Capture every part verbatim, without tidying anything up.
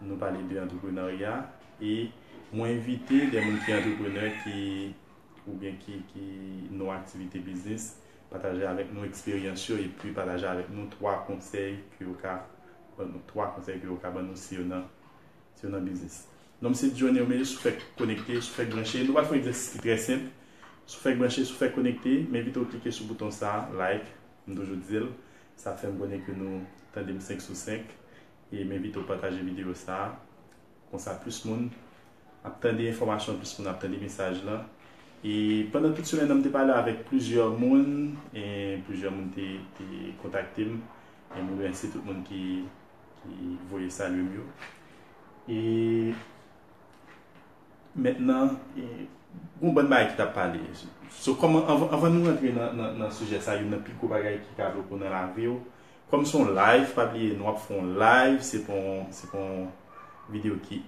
Nou pale de antreprenarya e mwen envite de moun ki antreprenè ki oubyen ki, ki nan aktivite biznis, pataje avèk nou eksperyans yo epi pataje avèk nou twa konsèy ke yo ka ban nou, twa konsèy ke yo ka ban nou si yo nan, si yo nan biznis. Non m se Johnny Romeo, sou fèk konekte, sou fèk branche. Nou pral fè yon egzèsis ki trè senp. Sou fèk branche, sou fèk konekte, m envite w klike sou bouton sa, like, m toujou di l, sa fè m konnen ke nou tande m senk sou senk. E m envite w pataje videyo sa a. Konsa plis moun ap tande enfòmasyon, plis moun ap tande mesaj lan. E pandan tout semèn nan, m te pale avèk plizyè moun, e plizyè moun te, te kontakte m. E m remèsye tout moun ki, ki voye salye m yo. E mentnan, e, gon bann bagay ki t ap pale. So, kòman, anvan, anvan nou rantre nan, nan, nan sijè sa, youn nan pi gwo bagay ki ka bloke w nan lavi w, kòm se yon live, pa bliye, nou ap fè yon live, se pa yon, se pa yon videyo ki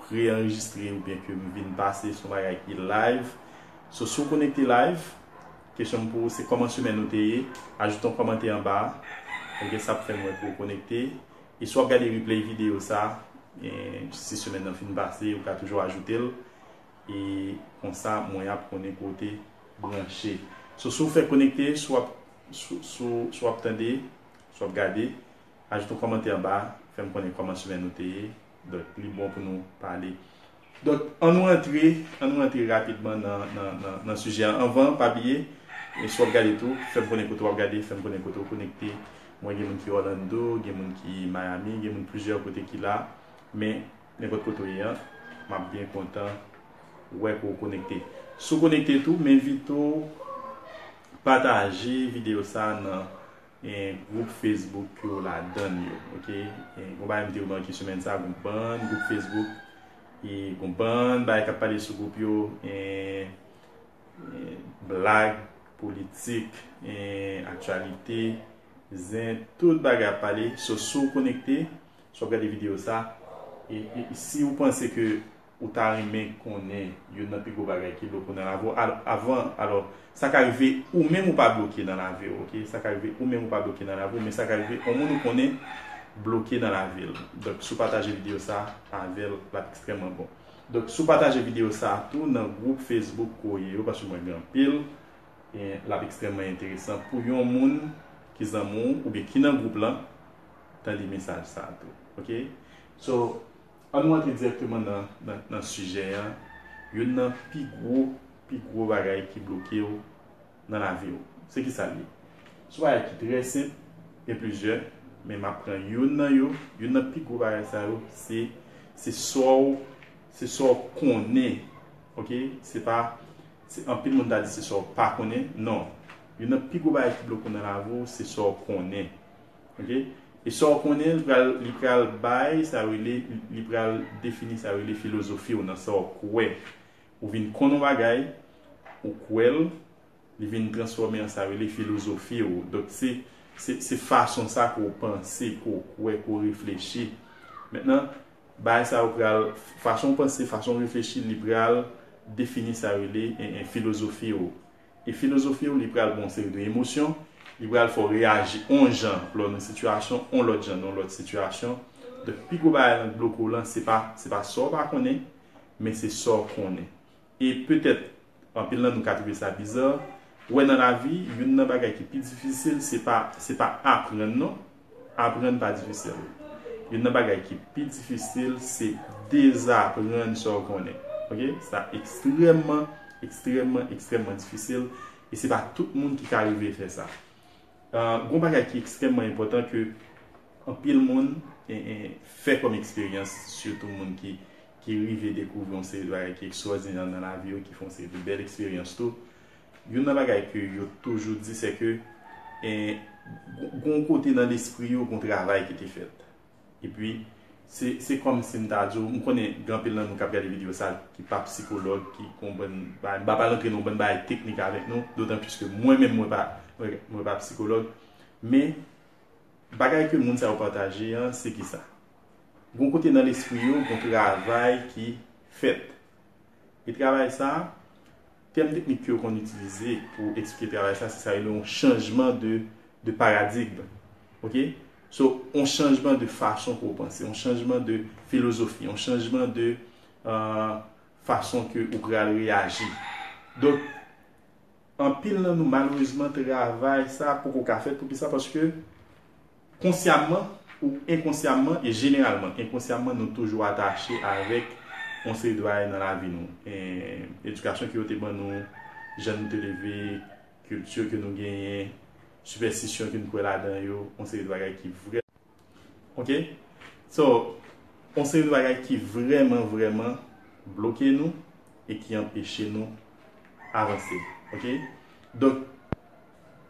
pre-anrejistre oubyen ke m vin pase, se yon bagay ki live. So, si w konekte live, kesyon m pou ou se kòman semèn ou te ye, ajoute yon kòmantè anba a, ok, sa ap fè m wè ke w konekte. E si w ap gade replay videyo sa, e, si semèn nan fin pase, ou ka toujou ajoute l. E konsa, mwen ap konnen kote branche. So, si w fè konekte, si w ap, si, si, si w ap tande, si w ap gade, ajoute yon kòmantè anba, fè m konnen kòman semèn nou te ye. Donk, li bon pou nou pale. Donk, ann nou rantre, ann nou rantre rapidman nan, nan, nan, nan sijè a. Anvan, pa bliye, e si w ap gade tou, fè m konnen kote w ap gade, fè m konnen kote w konekte. Mwen gen moun ki Orlando, gen moun ki Miami, gen moun plizyè kote ki la. Men, nenpòt kote w ye a, m ap byen kontan wè ke w konekte. Si w konekte tou, m envite w pataje videyo sa a nan, e, gwoup Facebook ke w ladann yo, ok? E, gon bagay m te remake semèn sa a, gon bann gwoup Facebook, e, gon bann bagay k ap pale sou gwoup yo, e, e, blag, politik, e, aktyalite, zen, tout bagay ap pale. So, si w konekte, si w ap gade videyo sa, e, e si w panse ke ou ta renmen konnen youn nan pi gwo bagay ki bloke w nan lavi w, al-, avan, alò, sa ka rive ou menm ou pa bloke nan lavi w, ok? Sa ka rive ou menm ou pa bloke nan lavi w, men sa ka rive yon moun ou konnen bloke nan lavi l. Donk, si w pataje videyo sa avè l, l ap ekstrèmman bon. Donk, si w pataje videyo sa tou nan gwoup Facebook koye yo, paske mwen gen anpil, e l ap ekstrèmman enteresan pou yon moun ki zanmi w oubyen ki nan gwoup lan tande mesaj sa tou. Ok? So, ann nou antre dirèkteman nan, nan, nan sijè a. Youn nan pi gwo, pi gwo bagay ki bloke w nan lavi w. Se ki sa l ye? Se yon bagay ki trè senp, gen plizyè, men m ap pran youn nan yo. Youn nan pi gwo bagay sa yo, se, se sa w, se sa w konnen. Ok? Se pa, se, anpil moun ta di se sa w pa konnen. Non. Youn nan pi gwo bagay ki bloke w nan lavi w, se sa w konnen. Ok? E sa w konnen, li pral, li pral bay, sa rele, li pral defini sa rele filozofi w nan sa w kwè. Ou vin konn yon bagay, ou kwè l, li vin transfòme an sa rele filozofi w. Donk, se, se, se fason sa ke w panse, ke w kwè, ke w reflechi. Mentnan, bagay sa yo pral, fason w panse, fason w reflechi, li pral defini sa rele, en, en, filozofi w. E filozofi w, li pral ba w yon seri de emosyon, li pral fè w reyaji yon jan lè w nan sitiyasyon, yon lòt jan nan yon lòt sitiyasyon. Donk, pi gwo bagay lan k bloke w lan, se pa, se pa sa w pa konnen, men se sa w konnen. E petèt, anpil nan nou ka twouve sa biza, ou wè nan lavi, youn nan bagay ki pi difisil, se pa, se pa aprann non. Aprann pa difisil. Youn nan bagay ki pi difisil, se dezaprann sa w konnen. Ok? Sa ekstrèmman, ekstrèmman, ekstrèmman difisil. E se pa tout moun ki ka rive fè sa. Ah, gon bagay ki ekstrèmman enpòtan ke anpil moun, e, e, fè kòm eksperyans, sitou moun ki, ki rive dekouvri yon seri de bagay ki ekstwòdinè nan lavi yo, ki fè yon seri de bèl eksperyans tou. Youn nan bagay ke yo toujou di, se ke, e, gon, gon kote nan lespri yo, gon travay ki te fèt. Epi, se, se kòmsi m ta di w, m konnen gen anpil nan nou k ap gade videyo sa ki pa sikològ, ki konprann, ba, m pa pral antre nan yon bann bagay teknik avèk nou, dotan plis ke mwen menm, mwen pa, mwen, mwen pa sikològ. Men, bagay ke moun sa yo pataje an, se ki sa? Gon kote nan lespri yo, gon travay ki fèt. E travay sa, tèm teknik ke yo konn itilize pou eksplike travay sa, se sa yo rele yon chanjman de, de paradigm. Ok? So, yon chanjman de fason ke w panse, yon chanjman de filozofi, yon chanjman de uh, fason ke ou pral reyaji. Donk, anpil nan nou, malerezman, travay sa poko ka fèt. Poukisa? Paske konsyamman ou enkonsyamman, e jeneralman enkonsyamman, nou toujou atache avèk yon seri de bagay nan lavi nou. E, edikasyon ke yo te ban nou, jan nou te leve, kilti ke nou genyen, sipèstisyon ke nou kwè ladan yo, yon seri de bagay ki vrè. Ok? So, yon seri de bagay ki vrèman, vrèman bloke nou e ki anpeche nou avanse. Ok? Donk,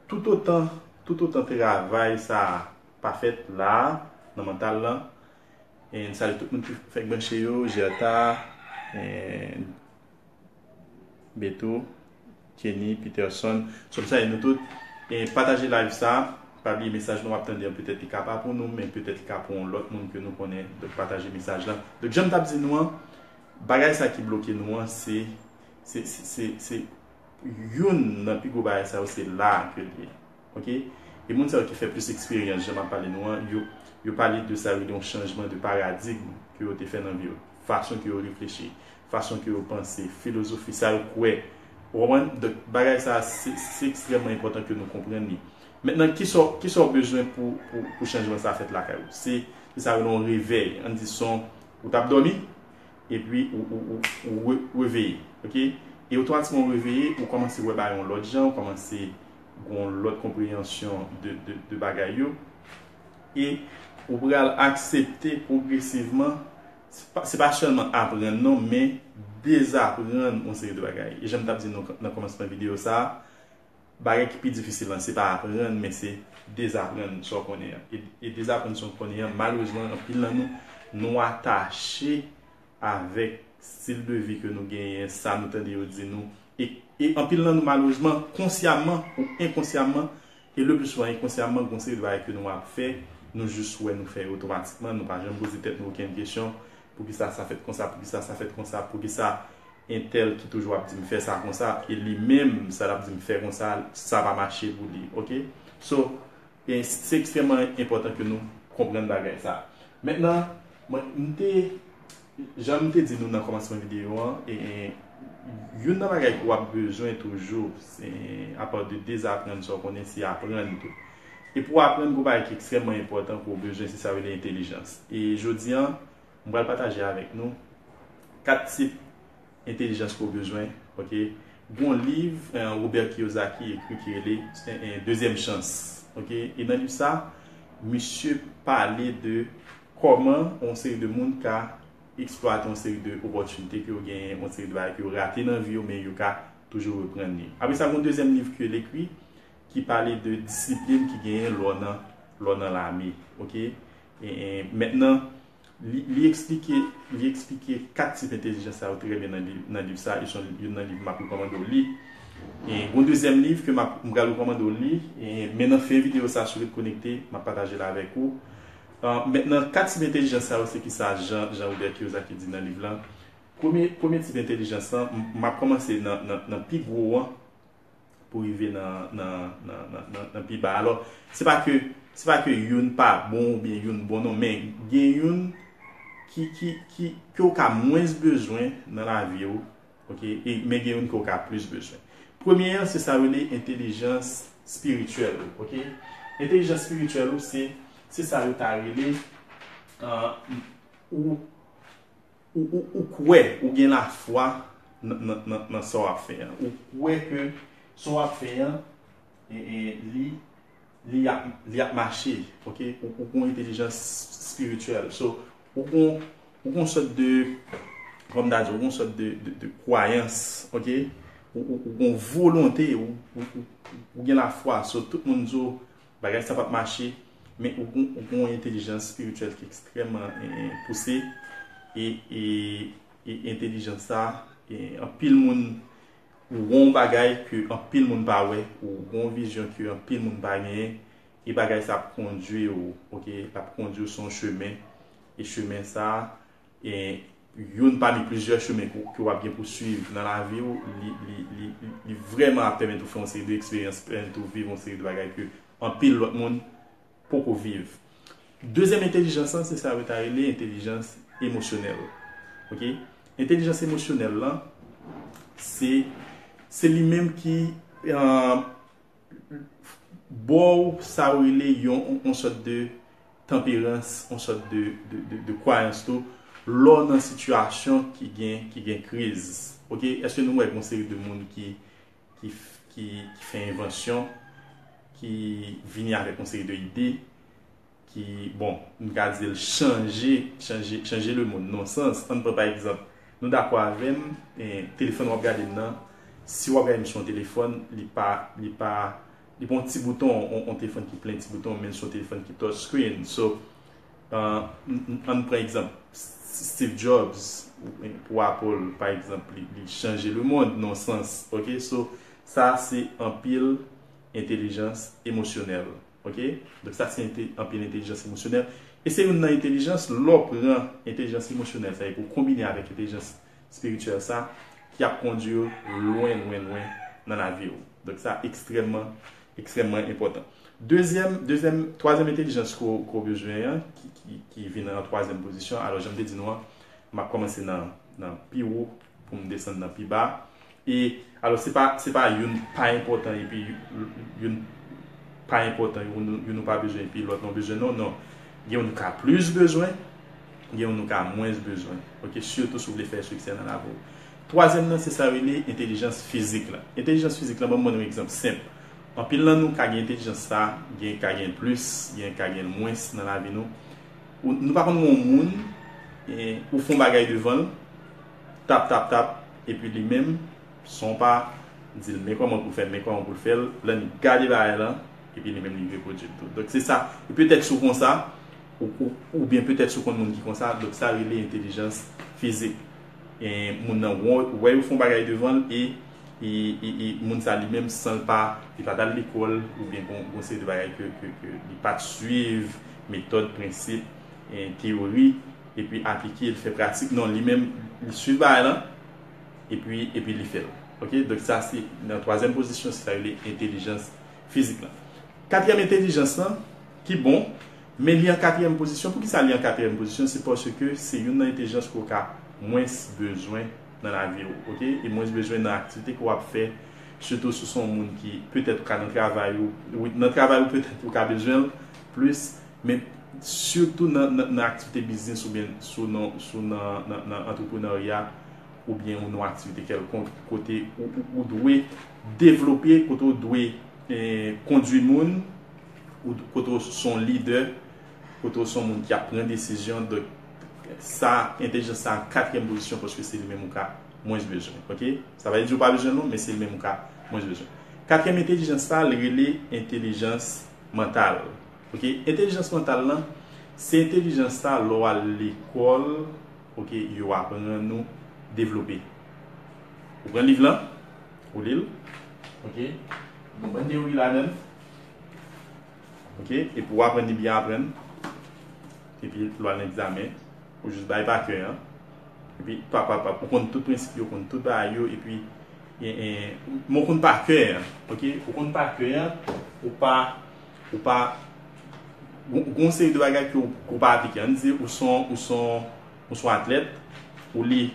toutotan, toutotan travay sa a pa fèt la, nan mantal lan, e n salye tout moun ki fèk branche yo, Gerta, e Beto, Kenny, Peterson. So, m salye nou tout. E pataje live sa. Pa bliye mesaj nou w ap tande an, petèt li ka pa pou nou, men petèt li ka pou yon lòt moun ke nou konnen. Donk, pataje mesaj la. Donk, jan m t ap di nou an, bagay sa ki bloke nou an, se, se, se, se, se youn nan pi gwo bagay sa yo, se la a ke l ye. Ok? E moun sa yo ki fè plis eksperyans, jan m ap pale nou an, yo, yo pale de sa yo rele yon chanjman de paradigm ke yo te fè nan vi yo. Fason ke yo reflechi, fason ke yo panse, filozofi, sa yo kwè. Ou konprann? Donk, bagay sa, se, se ekstrèmman enpòtan ke nou konprann li. Mentnan, kisa, kisa w bezwen pou, pou, pou chanjman sa fèt lakay ou? Se, se sa yo rele yon revèy. Ann di se yon, ou t ap dòmi, epi ou, ou, ou, ou re- reveye. Ok? E otomatikman ou reveye, ou kòmanse wè bagay yon lòt jan, ou kòmanse gen yon lòt konpreyansyon de, de, de bagay yo. E ou pral aksepte pwogresivman, se pa, se pa sèlman aprann non, men dezaprann yon seri de bagay. E jan m t ap di nou nan kòmansman videyo sa a, bagay ki pi difisil lan, se pa aprann, men se dezaprann sa w konnen an. E, e dezaprann sa w konnen an, malerezman, anpil nan nou, nou atache avèk stil de vi ke nou genyen, sa nou tande yo di nou. E, e anpil nan nou, malerezman, konsyamman ou enkonsyamman, e le pli souvan enkonsyamman, gon seri de bagay ke nou ap fè, nou jis wè nou fè yo otomatikman, nou pa janm poze tèt nou okenn kesyon, poukisa sa fèt konsa, poukisa sa fèt konsa, poukisa entèl ki toujou ap di m fè sa konsa, e li menm, sa l ap di m fè konsa, sa pa mache pou li, ok? So, e se ekstrèmman enpòtan ke nou konprann bagay sa. Mentnan, mwen, m te, jan m te di nou nan kòmansman videyo an, e, e, youn nan bagay ke w ap bezwen toujou, se apa de dezaprann sa w konnen, se aprann tou. E pou w aprann, gon bagay ki ekstrèmman enpòtan ke w bezwen, se sa yo rele entèlijans. E jodi an, m pral pataje avèk nou kat tip entèlijans ke w bezwen, ok? Gon liv, eh, Robert Kiyosaki ekri ki rele, eh, eh, Dezyèm Chans, ok? E nan liv sa, misye pale de kòman yon seri de moun ka eksplwate yon seri de opòtinite ke yo genyen, yon seri de bagay ke yo rate nan vi yo, men yo ka toujou reprann li. Apre sa, gon dezyèm liv ke l ekri ki pale de disiplin ki genyen lè w nan, lè w nan lame, ok? E, e, mentnan, li, li eksplike, li eksplike kat tip entèlijans sa yo trè byen nan liv, nan liv sa, e se yon, youn nan liv m ap rekòmande w li. E gon dezyèm liv ke m ap, m pral rekòmande w li, e, men nan fen videyo sa, si w ret konekte, m ap pataje l avèk ou. Ah, mentnan, kat tip entèlijans sa yo, se kisa Jean, Jean Robert Kiyosaki di nan liv lan? Premye, premye tip entèlijans lan, m, m ap kòmanse nan, nan, nan pi gwo an, pou rive nan, nan, nan, nan, nan, nan pi ba. Alò, se pa ke, se pa ke youn pa bon oubyen youn bon non, men gen youn ki, ki, ki, ke w ka mwens bezwen nan lavi w, ok? E, men gen youn ke w ka plis bezwen. Premye an, se sa yo rele entèlijans espirityèl ou, ok? Entèlijans espirityèl ou, se, se sa yo ta rele, euh, ou ou, ou, ou kwè, ou gen lafwa nan, nan, nan, nan sa w ap fè an. Ou kwè ke sa w ap fè an, e, e, li, li ap, li ap mache, ok? Ou, ou gen yon entèlijans espirityèl. So, ou gen, ou gen yon sòt de, kòm m ta di, ou gen yon sòt de, de, de kwayans, ok? Ou, ou, ou gen yon volonte, ou, ou, ou, ou gen lafwa. So, tout moun di w, bagay sa p ap mache, men ou gon, ou gon yon entèlijans espirityèl ki ekstrèmman, eh, pouse, e, e, e entèlijans sa, e anpil moun, ou wè yon bagay ke anpil moun pa wè, ou gon yon vizyon ke anpil moun pa genyen, e bagay sa ap kondwi w, ok, l ap kondwi w sou yon chemen, e chemen sa, e youn pami plizyè chemen ke, ke w ap gen pou swiv nan lavi w, li, li, li, li, li vrèman ap pèmèt ou fè yon seri de eksperyans, pèmèt ou viv yon seri de bagay ke anpil lòt moun poko viv. Dezyèm entèlijans lan, se sa yo ta rele entèlijans emosyonèl. Ok? Entèlijans emosyonèl lan, se se li menm ki uh, ba w sa yo rele yon, yon sòt de tanperans, yon sòt de, de, de, de kwayans tou, lè w nan sitiyasyon ki gen, ki gen kriz. Ok? Èske nou wè gen yon seri de moun ki, ki, ki, ki fè envansyon, ki vini avèk yon seri de ide, ki, bon, m ka di l chanje, chanje, chanje lemonn, nan sans, ann pran pa egzanp, nou dakò avè m, eh, telefòn w ap gade m nan, si w ap gade m sou yon telefòn, li pa, li pa, li pa yon ti bouton, yon, yon telefòn ki plen ti bouton, men sou yon telefòn ki touch screen. So, uh, ann pran egzanp, Steve Jobs pou Apple, pa egzanp, li, li chanje lemonn, nan sans, ok? So, sa se anpil entèlijans emosyonèl. Ok? Donk sa se anpil entèlijans emosyonèl. E se youn nan entèlijans, lè w pran entèlijans emosyonèl sa e pou konbine avèk entèlijans espirityèl sa, ki ap kondwi w lwen, lwen, lwen nan lavi w. Donk sa ekstrèmman, ekstrèmman enpòtan. Dezyèm, dezyèm, twazyèm entèlijans ke w bezwen an, ki, ki, ki vin an twazyèm pozisyon. Alò, jan m te di nou an, m ap kòmanse nan, nan pi wo pou m desann nan pi ba. E alò, se pa, se pa youn pa enpòtan epi youn pa enpòtan, youn, youn ou pa bezwen epi lòt lan ou bezwen, non, non. Gen youn ou ka plis bezwen, gen youn ou ka mwens bezwen. Ok, sitou si w vle fè siksè nan lavi w. Twazyèm nan, se sa yo rele entèlijans fizik lan. Entèlijans fizik lan, ban m ban nou yon egzanp senp. Anpil nan nou ka gen entèlijans sa, gen ka gen plis, gen ka gen mwens nan lavi nou. Ou, nou pa konn wè yon moun, eh, ou fè yon bagay devan l, tap, tap, tap, epi li menm, san w pa di l men kòman pou l fè l, men kòman pou l fè l, lè l gade bagay lan, epi li menm li repwodui l tou. Donk se sa. E petèt sou konsa, ou, ou, oubyen petèt sou konn moun ki konsa, donk sa rele entèlijans fizik. E moun nan wè, wè yo fè yon bagay devan l, e, e, e, e moun sa li menm san l pa, li pa t al lekòl, oubyen gon, gon seri de bagay ke, ke, ke li pa t swiv, metòd, prensip, e, teyori, epi aplike l, fè pratik. Non, li menm, li swiv bagay lan, epi, epi li fè l. Ok? Donk sa se nan twazyèm pozisyon, se sa yo rele entèlijans fizik lan. Katriyèm entèlijans lan, ki bon, men li an katriyèm pozisyon. Poukisa li an katriyèm pozisyon? Se paske se youn nan entèlijans ke w ka mwens bezwen nan lavi w, ok? E mwens bezwen nan aktivite ke w ap fè, sitou si w se yon moun ki petèt ou ka nan travay ou, wi, nan travay ou petèt ou ka bezwen l plis, men sitou nan, nan, nan aktivite biznis oubyen si w nan, si w nan, nan, nan antreprenarya, oubyen ou nan aktivite kèlkonk kote ou, ou, ou dwe devlope, kote ou dwe, eh, kondwi moun, ou, kote ou se yon lidè, kote ou se yon moun ki ap pran desizyon. Donk, sa, entèlijans sa an katriyèm pozisyon paske se li menm ou ka mwens bezwen. Ok? Sa pa vle di ou pa bezwen l non, men se li menm ou ka mwens bezwen. Katriyèm entèlijans sa, li rele entèlijans mantal. Ok? Entèlijans mantal lan, se entèlijans sa lè w al lekòl, ok, yo aprann nou devlope. Ou pran liv lan, ou li l, ok? Gon bann teyori ladan l, ok? Epi w aprann li byen aprann. Epi lè w al nan egzamen, ou jis bay pa kè an. Epi, pap, pap, pap, ou konn tout prensip yo, ou konn tout bagay yo, epi, e, e, men ou konn pa kè an, ok? Ou konn pa kè an, ou pa, ou pa, gon, gon seri de bagay ke w, ke w pa aplike. Ann di, ou se yon, ou se yon, ou se yon atlèt, ou li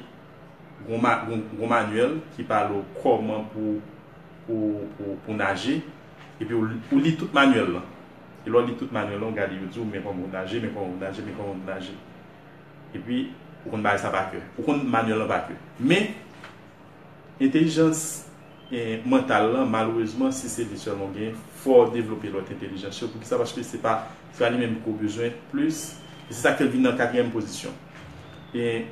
gon, ma, gon, gon manyèl ki pale w kòman pou, pou, pou, pou naje, epi ou, ou li tout manyèl lan. E lè w li tout manyèl lan, ou gade yo di w, men kòman w naje, men kòman w naje, men kòman w naje. Epi, ou konn bagay sa pa kè. Ou konn manyèl lan pa kè. Men, entèlijans, eh, mantal lan, malerezman, si se li sèlman w genyen, fò w devlope lòt entèlijans yo. Poukisa? Paske se pa, se pa li menm ke w bezwen plis. E se sa k fè l vin nan katriyèm pozisyon. E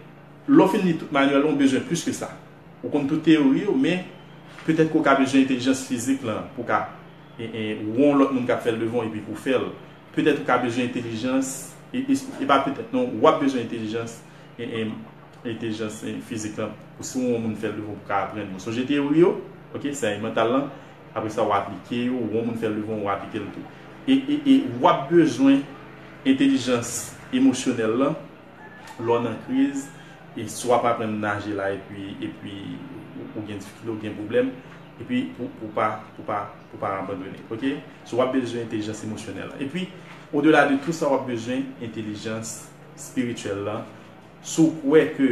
lè w fin li tout manyèl lan, ou bezwen plis ke sa. Ou konn tout teyori yo, men petèt ke w ka bezwen entèlijans fizik lan pou w ka, e, e, wè yon lòt moun k ap fè l devan w epi pou w fè l. Petèt ou ka bezwen entèlijans, e, e, e pa petèt non, w ap bezwen entèlijans, e, e, entèlijans, e, fizik lan. Ou si w wè yon moun fè l devan w pou w ka aprann. Ou sonje teyori yo, ok, sa e mantal lan. Apre sa, w aplike yo, w wè yon moun fè l devan w, w aplike l tou. E, e, e w ap bezwen entèlijans emosyonèl lan, lè w nan kriz, e si w ap aprann naje la, epi, epi ou, ou gen difikilte, ou gen pwoblèm, epi pou, pou pa, pou pa, pou pa abandone, ok? So, w ap bezwen entèlijans emosyonèl la. Epi, Odela de tou sa, w ap bezwen entèlijans espirityèl lan. Si w kwè ke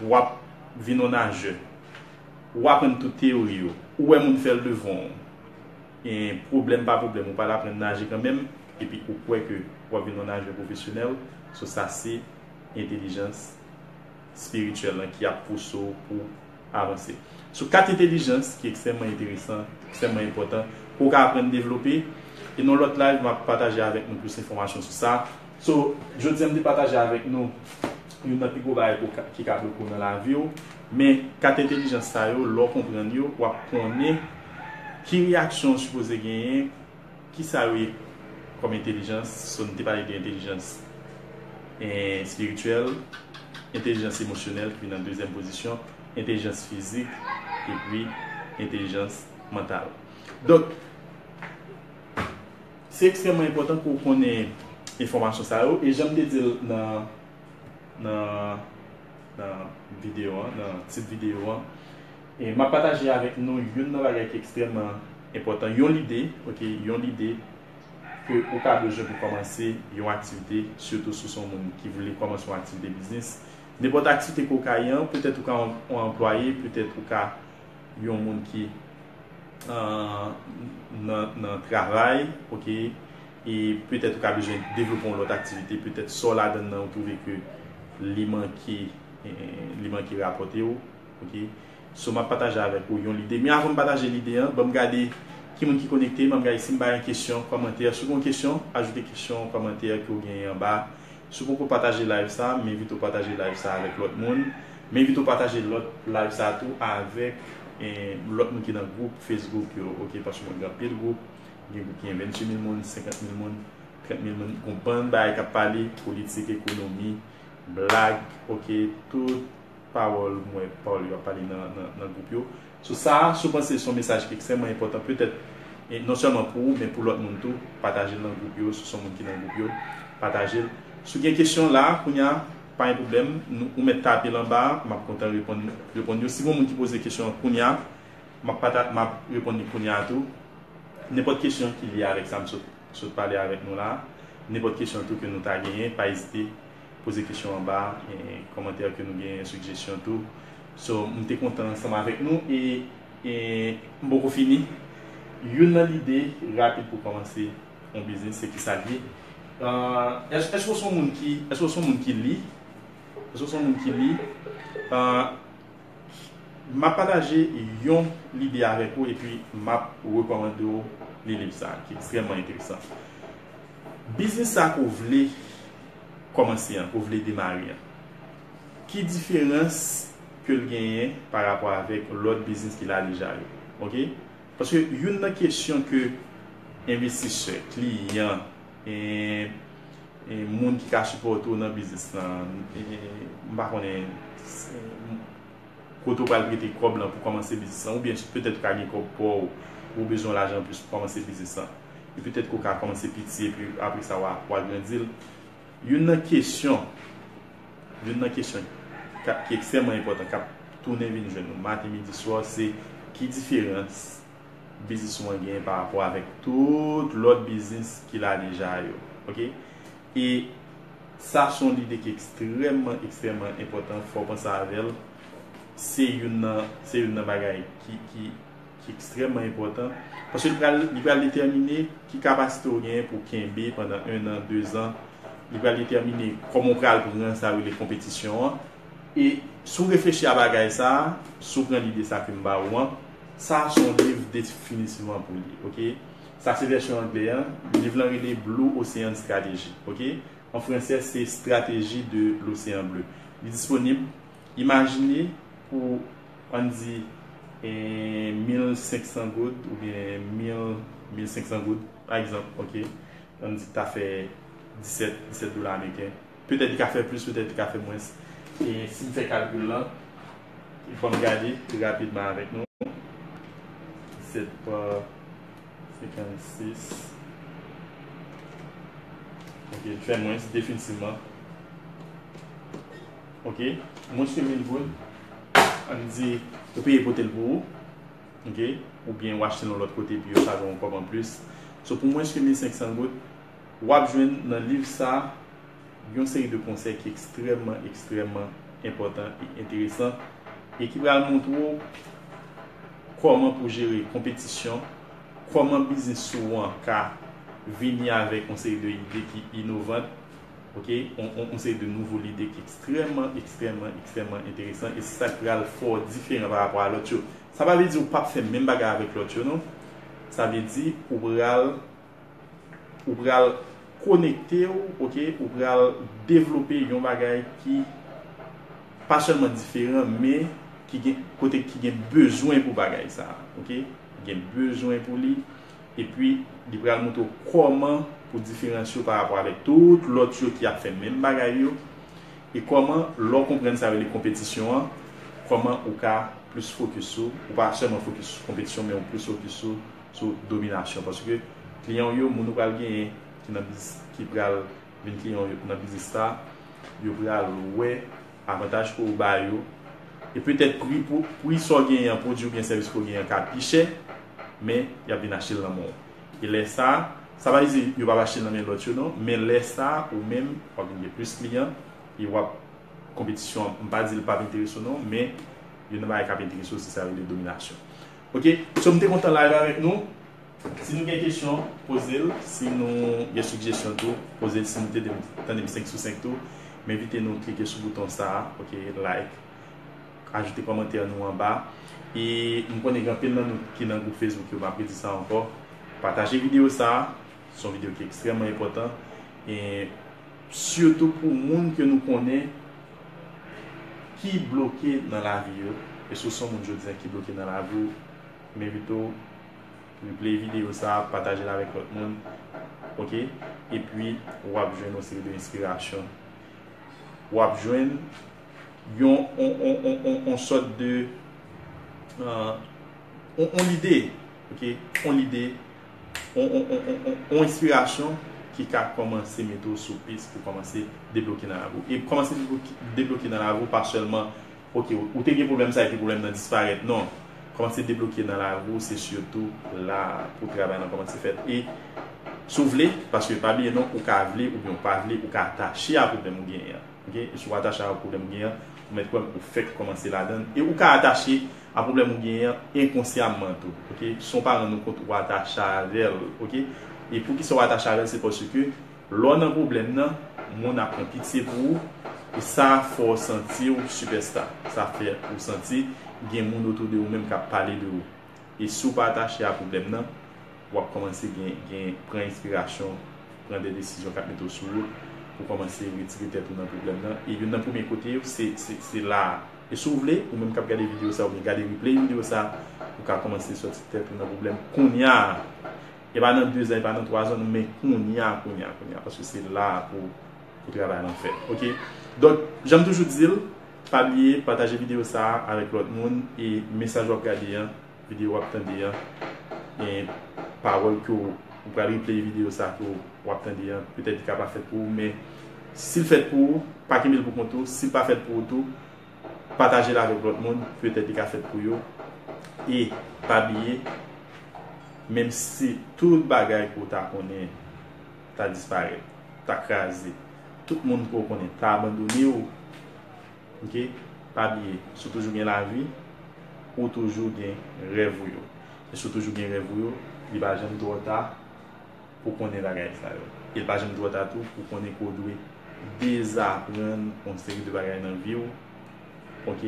w ap vin yon najè, ou aprann tout teyori yo, ou wè moun fè l devan w, e pwoblèm pa pwoblèm, ou pral aprann naje kanmenm, epi ou kwè ke w ap vin yon najè pwofesyonèl, so sa se entèlijans espirityèl lan ki ap pouse w pou avanse. So, kat entèlijans ki ekstrèmman enteresan, ekstrèmman enpòtan, ke w ka aprann devlope. E nan lòt live, m ap pataje avèk nou plis enfòmasyon sou sa. So, jodi a, m te pataje avèk nou youn nan pi gwo bagay ki ka, ki ka bloke w nan lavi w. Men, kat entèlijans sa yo, lè w konprann yo, w ap konnen ki reyaksyon w sipoze genyen, ki sa yo ye kòm entèlijans. So, nou te pale de entèlijans, eh, espirityèl, entèlijans emosyonèl ki vin an dezyèm pozisyon, entèlijans fizik, epi entèlijans mantal. Donk, se ekstrèmman enpòtan pou w konnen enfòmasyon sa yo. E jan m te di l nan, nan, nan videyo an, nan tit videyo an, e m ap pataje avèk nou youn nan bagay ki ekstrèmman enpòtan, yon lide, oke, yon lide ke ou ka bezwen pou kòmanse yon aktivite, sitou si w se yon moun ki vle kòmanse yon aktivite biznis. Nenpòt aktivite ke w ka ye an, petèt ou ka yon, yon anplwaye, petèt ou ka yon moun ki, ah, nan, nan travay, oke, e petèt ou ka bezwen devlope yon lòt aktivite, petèt sa w ladan nan ou twouve ke li manke, eh, li manke rapòte w, oke. So, m ap pataje avèk ou yon lide. Men avan m pataje lide an, ban m gade ki moun ki konekte, ban m gade si m bay yon kesyon, kòmantè. Si w gen yon kesyon, ajoute kesyon, kòmantè ke w genyen anba. Si w poko pataje live sa, m envite w pataje live sa avèk lòt moun. M envite w pataje lòt live sa tou avèk, eh, lòt moun ki nan gwoup Facebook yo, oke, paske mwen gen anpil gwoup. Gen gwoup ki gen venntuit mil moun, senkant mil moun, trant mil moun. Gon bann bagay k ap pale, politik, ekonomi, blag, oke, tout pawòl, m wè pawòl yo ap pale nan, nan, nan gwoup yo. So sa, si w panse se yon mesaj ki ekstrèmman enpòtan, petèt, e non sèlman pou ou, men pou lòt moun tou, pataje l nan gwoup yo, si w se yon moun ki nan gwoup yo, pataje l. Si w gen kesyon la, kounye a, pa gen pwoblèm, nou, ou mèt tape l anba, m ap kontan reponn, reponn yo. Si gen moun ki poze kesyon kounye a, m ap pata-, m ap reponn li kounye a tou. Nenpòt kesyon ki lye avèk sa m sot, sot pale avèk nou la, nenpòt kesyon tou ke nou ta genyen, pa ezite poze kesyon anba, e, kòmantè ke nou genyen, sigjesyon tou. So, m te kontan ansanm avèk nou e, e m poko fini. Youn nan lide rapid pou kòmanse yon biznis, se kisa l ye? Ah, èske, èske w se yon moun ki, èske w se yon moun ki li? Èske w se yon moun ki li? Ah, M ap pataje yon lide avèk ou epi m ap rekòmande w li liv sa a, ki ekstrèmman enteresan. Biznis sa a ke w vle kòmanse an, ke w vle demare an, ki diferans ke l genyen pa rapò avèk lòt biznis ki la deja yo? Oke? Paske youn nan kesyon ke envestisè, kliyan, e, e, moun ki ka sipòte w nan biznis lan, e, e, m pa konnen, e, kote w pral prete kòb lan pou kòmanse biznis lan, oubyen petèt ou ka gen kòb pa w, ou bezwen lajan anplis pou kòmanse biznis lan. E petèt ke w ka kòmanse piti, epi apre sa, w a, w a grandi l. Youn nan kesyon, youn nan kesyon ka, ki ekstrèmman enpòtan, k ap tounen vin jwenn nou maten, midi, swa, se ki diferans biznis ou an genyen pa rapò avèk tout lòt biznis ki la deja yo. Oke? E sa se yon lide ki ekstrèmman, ekstrèmman enpòtan. Fò w panse avè l. Se youn nan, se youn nan bagay ki, ki, ki ekstrèmman enpòtan. Paske li pral, li pral detèmine ki kapasite w genyen pou w kenbe pandan en an, de zan. Li pral detèmine kòman w pral pran sa yo rele konpetisyon an. E si w reflechi a bagay sa a, si w pran lide sa ke m ba ou an, sa a se yon liv definitivman pou li, oke? Sa se vèsyon anglè an. Liv lan rele Blue Ocean Strategy, oke? An fransè, se Stratégie de l'Océan Bleu. Li disponib. Imajine pou, ann di, eh, mil senk san goud oubyen mil, mil senk san goud, pa egzanp, oke? Ann di ta fè disèt, disèt dola ameriken. Petèt li ka fè plis, petèt li ka fè mwens. E si m fè kalkil lan, ban m gade rapidman avèk nou. Disèt pa senkannsis. Oke, li fè mwens, definitivman. Oke, mwens ke mil goud, ann di, ou peye pote l pou ou. Oke, oubyen ou achte l yon lòt kote, epi yo chaje w yon kòb anplis. So, pou mwens ke mil senk san goud, W ap jwenn nan liv sa a yon seri de konsèy ki ekstrèmman, ekstrèmman enpòtan e enteresan e ki pral montre w kòman pou jere konpetisyon, kòman biznis ou an ka vini avèk yon seri de ide ki inovant, ok, yon, yon, yon seri de nouvo lide ki ekstrèmman, ekstrèmman, ekstrèmman enteresan e se sa k pral fè w diferan pa rapò a lòt yo. Sa pa vle di ou p ap fè menm bagay avèk lòt yo, non. Sa vle di ou pral ou pral konekte w, ok, ou pral devlope yon bagay ki pa sèlman diferan, men ki gen kote ki gen bezwen pou bagay sa, ok, gen bezwen pou li, epi li pral montre w kòman pou diferansye w pa rapò avèk tout lòt yo ki ap fè menm bagay yo, e kòman lè w konprann sa yo rele konpetisyon an, kòman ou ka plis fokis sou, ou pa sèlman fokis sou konpetisyon, men ou plis fokis sou sou dominasyon, paske kliyan w yo, moun ou pral genyen ki nan biznis, ki pral vin kliyan w yo nan biznis sa, yo pral wè avantaj ke w ba yo, e petèt pri pou pri sa w genyen an, pwodui oubyen sèvis ke w genyen an ka pi chè, men y ap vin achte l nan men w. E lè sa, sa pa vle di yo p ap achte l nan men lòt yo non, men lè sa ou menm w ap vin gen plis kliyan e w ap konpetisyon an, m pa di l p ap enterese w non, men youn nan bagay k ap enterese w se sa yo rele dominasyon. Ok, so m te kontan live avèk nou. Si nou gen kesyon, poze l. Si nou gen sigjesyon tou, poze l. Si nou te tande m senk sou senk tou, m envite nou klike sou bouton sa a, ok, like, ajoute kòmantè nou anba. E m konnen gen anpil nan nou ki nan gwoup Facebook yo, m ap redi sa ankò. Pataje videyo sa a. Se yon videyo ki ekstrèmman enpòtan. E sitou pou moun ke nou konnen ki bloke nan lavi yo. E si w se yon moun jodi a ki bloke nan lavi w, m envite w replay videyo sa a, pataje l avèk lòt moun. Ok? Epi, w ap jwenn yon seri de enspirasyon. W ap jwenn yon, yon, yon, yon, yon, yon sòt de, euh, yon, yon lide, ok? Yon lide, yon, yon, yon, yon, yon, yon enspirasyon ki ka kòmanse mete w sou pis pou kòmanse debloke nan lavi w. E kòmanse debloke, debloke nan lavi w pa sèlman, ok, ou, ou te gen pwoblèm sa epi pwoblèm nan disparèt. Non. Kòmanse debloke nan lavi w, se sitou la pou travay lan kòmanse fèt. E si w vle, paske pa bliye non, ou ka vle oubyen ou pa vle, ou ka atache a pwoblèm ou genyen an. Ok? E si w atache a pwoblèm ou genyen an, ou mèt kwè m, ou fèk kòmanse ladan l. E ou ka atache a pwoblèm ou genyen an enkonsyamman tou. Ok? San w pa rann ou kont, ou atache avè l. Ok? E poukisa w atache avè l? Se paske lè w nan pwoblèm nan, moun ap pran pitye pou ou. E sa fè w santi w sipèsta. Sa fè ou santi gen moun otou de ou menm k ap pale de ou. E si w pa atache a pwoblèm nan, w ap kòmanse gen, gen pran enspirasyon, pran de desizyon k ap mete w sou wout pou kòmanse retire tèt ou nan pwoblèm nan. E youn nan premye kote yo, se, se, se la a. E si w vle, ou menm k ap gade videyo sa a, oubyen gade replay videyo sa a, ou ka kòmanse sòti tèt ou nan pwoblèm kounye a. E pa nan dezan, e pa nan twazan, non, men kounye a, kounye a, kounye a. Paske se la a pou, pou travay lan fèt. Ok? Donk, jan m toujou di l, pa bliye pataje videyo sa a avèk lòt moun e mesaj w ap gade an, videyo w ap tande an, e pawòl ke w, ou pral replay videyo sa a ke w, w ap tande an, petèt li ka pa fèt pou ou, men si l fèt pou ou, pa kenbe l pou kont ou, si l pa fèt pou ou tou, pataje l avèk lòt moun, petèt li ka fèt pou yo. E pa bliye, menm si tout bagay ke w ta konnen ta disparèt, ta kraze, tout moun ke w konnen ta abandone w, ok, pa bliye, si w toujou gen lavi, ou toujou gen rèv ou yo. E si w toujou gen rèv ou yo, li pa janm twò ta pou konnen bagay sa yo. E li pa janm twò ta tou pou konnen ke w dwe dezaprann yon seri de bagay nan vi w. Ok?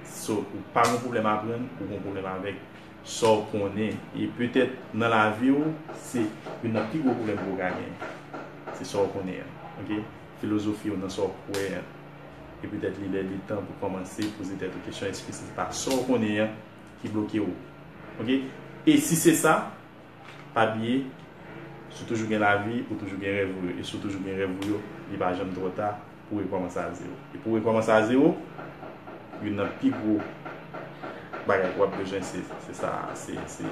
So, ou pa gen pwoblèm aprann, ou gen pwoblèm avèk sa w konnen. E petèt nan lavi w, se youn nan pi gwo pwoblèm ke w ka genyen. Se sa w konnen an. Ok? Filozofi w nan sa w kwè an. E petèt li lè, li tan pou kòmanse poze tèt ou kesyon, èske se pa sa w konnen an ki bloke w? Ok? E si se sa, pa bliye, si w toujou gen lavi, ou toujou gen rèv ou yo. E si w toujou gen rèv ou yo, li pa janm twò ta pou w rekòmanse a zewo. E pou w rekòmanse a zewo, youn nan pi gwo bagay ke w ap bezwen, se, se sa, se, se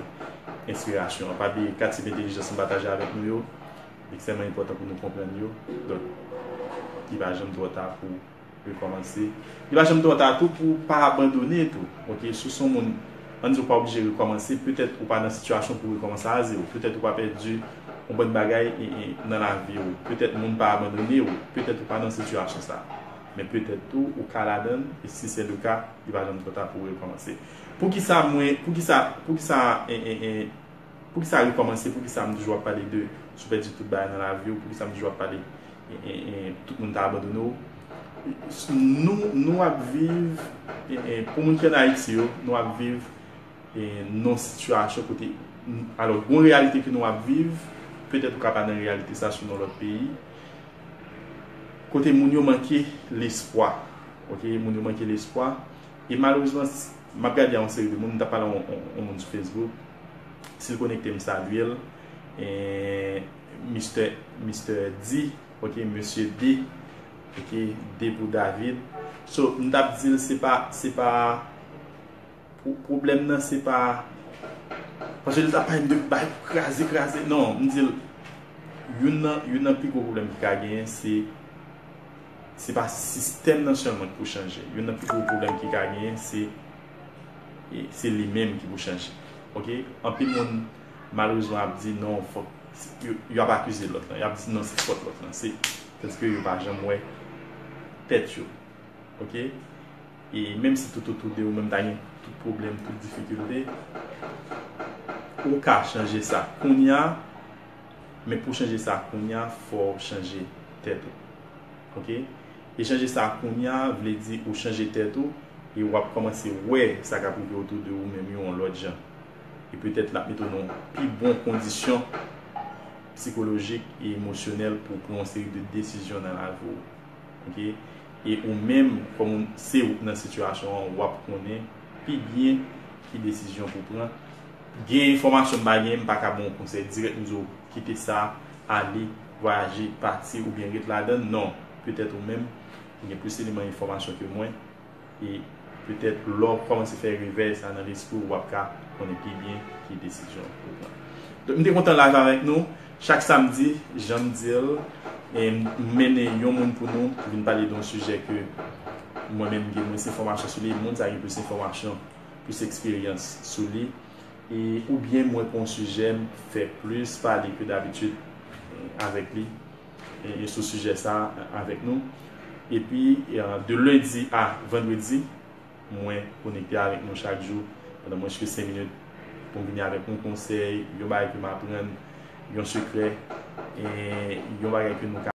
enspirasyon an. Pa bliye kat tip entèlijans m pataje avèk nou yo, li ekstrèmman enpòtan pou nou konprann yo. Donk, li pa janm twò ta pou rekòmanse. Li pa janm twò ta tou pou w pa abandone tou. Ok, si w se yon moun, ann di w pa oblije rekòmanse, petèt ou pa nan sitiyasyon pou w rekòmanse a zewo. Petèt ou pa pèdi yon bann bagay e, e, nan lavi w. Petèt moun pa abandone w, petèt ou pa nan sitiyasyon sa. Men petèt tou ou ka ladan l, e si se le ka, li pa janm twò ta pou w rekòmanse. Poukisa mwen, poukisa, poukisa, e, e, e, poukisa rekòmanse, poukisa m toujou ap pale de si w pèdi tout bagay nan lavi w, poukisa m toujou ap pale e, e, e, tout moun ta abandone w. Nou, nou ap viv, e, e, pou moun ki ann Ayiti yo, nou ap viv e, nan yon sitiyasyon kote, alò, gen yon reyalite ke nou ap viv, petèt ou ka pa nan reyalite sa si w nan lòt peyi, kote moun yo manke lespwa, oke, moun yo manke lespwa, e malerezman, s- m ap gade a yon seri de moun, m t ap pale a yon, yon, yon moun sou Facebook, si l konekte m salye l, e, Mister, Mister D, oke, Mesye D, oke, D pou David, so, m t ap di l se pa, se pa, Pwo- pwoblèm nan se pa, paske li t ap pale m de bay pou kraze, kraze. Non, m di l, youn nan, youn nan pi gwo pwoblèm ki ka genyen, se, se pa sistèm nan sèlman ki pou chanje. Youn nan pi gwo pwoblèm ki ka genyen, se, e, se li menm ki pou chanje. Oke? Anpil moun, malerezman, ap di, "Non, fòk," yo, yo ap akize lòt lan. Y ap di, "Non, se fòt lòt lan." Se, paske yo pa janm wè tèt yo. Oke? E menm si tout otou de ou menm ta gen tout pwoblèm, tout difikilte, ou ka chanje sa kounya, men pou chanje sa kounya, fò w chanje tèt ou. Oke? E chanje sa kounya vle di ou chanje tèt ou e w ap kòmanse wè sa k ap rive otou de ou menm yo yon lòt jan. E petèt l ap mete w nan yon pi bon kondisyon sikolojik e emosyonèl pou w pran yon seri de desizyon nan lavi w. Oke? E ou menm, kòm se ou k nan sitiyasyon an, w ap konnen pi byen ki desizyon pou pran. Gen enfòmasyon m pa genyen, m pa ka ba w konsèy dirèk, m di w kite sa, ale, vwayaje, pati, oubyen ret ladan l. Non, petèt ou menm, ou gen plis eleman enfòmasyon ke mwen. E petèt lè w kòmanse fè revèy sa nan lespri w, w ap ka konnen pi byen ki desizyon pou w pran. Donk, m te kontan live avèk nou. Chak samdi, jan m di l, e m mennen yon moun pou nou ki vin pale de yon sijè ke mwen menm m gen mwens enfòmasyon sou li, moun sa gen plis enfòmasyon, plis eksperyans sou li. E oubyen mwen pran yon sijè, m fè plis pale ke dabitid, e, avèk li, e, e sou sijè sa a, e, avèk nou. Epi, e, de lendi a vandredi, mwen konekte avèk nou chak jou pandan mwens ke senk minit pou m vini avèk yon konsèy, yon bagay ke m aprann, yon sekrè, e yon bagay ke nou ka